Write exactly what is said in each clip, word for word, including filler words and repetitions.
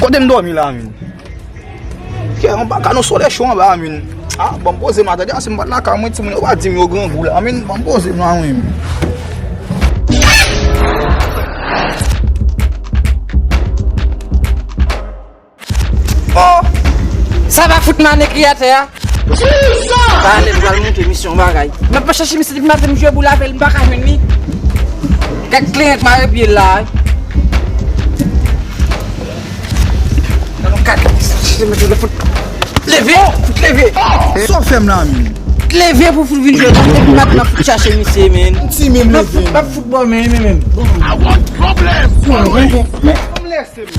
Kote m dòmi la, menm? Kè, anba kano solèy cho anba a, menm. Ah, ban m poze m la, tande, a, si m pa t lakay mwen, timoun yo pa di m yo grangou la, menm, ban m poze m la, mwen menm. Oh! Sa va fout mane kriyatè a? Talè m pral montre misye yon bagay. M ap chache misye depi maten, m jwe boul avè l, m pa ka jwenn li. Gad kleren k mare pye l la. Gad yon kat, misye mete l fout. Leve, fout leve. Sa w fè m la, menm? Leve pou fout vin jwe. Depi maten, m ap fout chache misye, menm. Ti menm leve. M ap fout bò, menm, menm, menm. I want problem. Bon, bon, bon. Bon, lese, menm.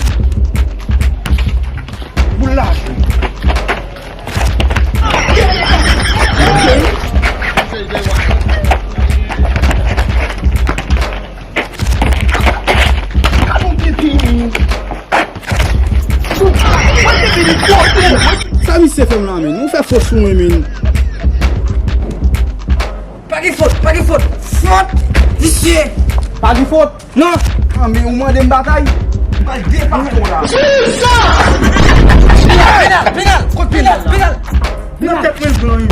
Boul la. Sa misye fè m la, menm? Nou fè fo sou mwen, menm. Pa gen fot, pa gen fot. Fot! Visye! Pa gen fot. Non! Ah, men ou mande m batay? M pral depase w la. Penal, penal, penal, penal, penal. Nan tèt mwen blan, wi.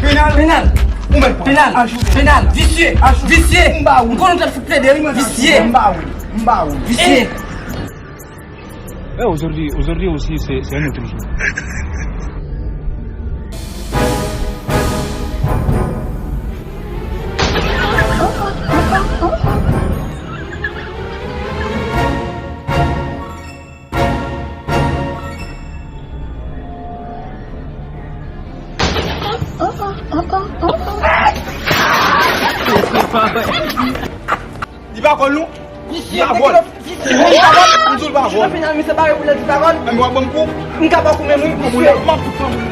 Penal. Penal. Ou mèt pran. Penal. Ajoute. Penal. Visye. Ajoute. Visye. M ba ou. M konnen w t ap fout plede, wi. Visye. M ba ou. M ba ou. Visye. Eh, aujourd'hui, aujourd'hui aussi, c'est, c'est un autre jour. Li pa vòl, non? Li pa vòl. Li pa vòl. M di w li pa vòl. Final, misye bare pou lè di pa vòl. Men w ap ban m kou? M ka ba w kou menm, wi. Kou pou lè, m ap fout pran pou li.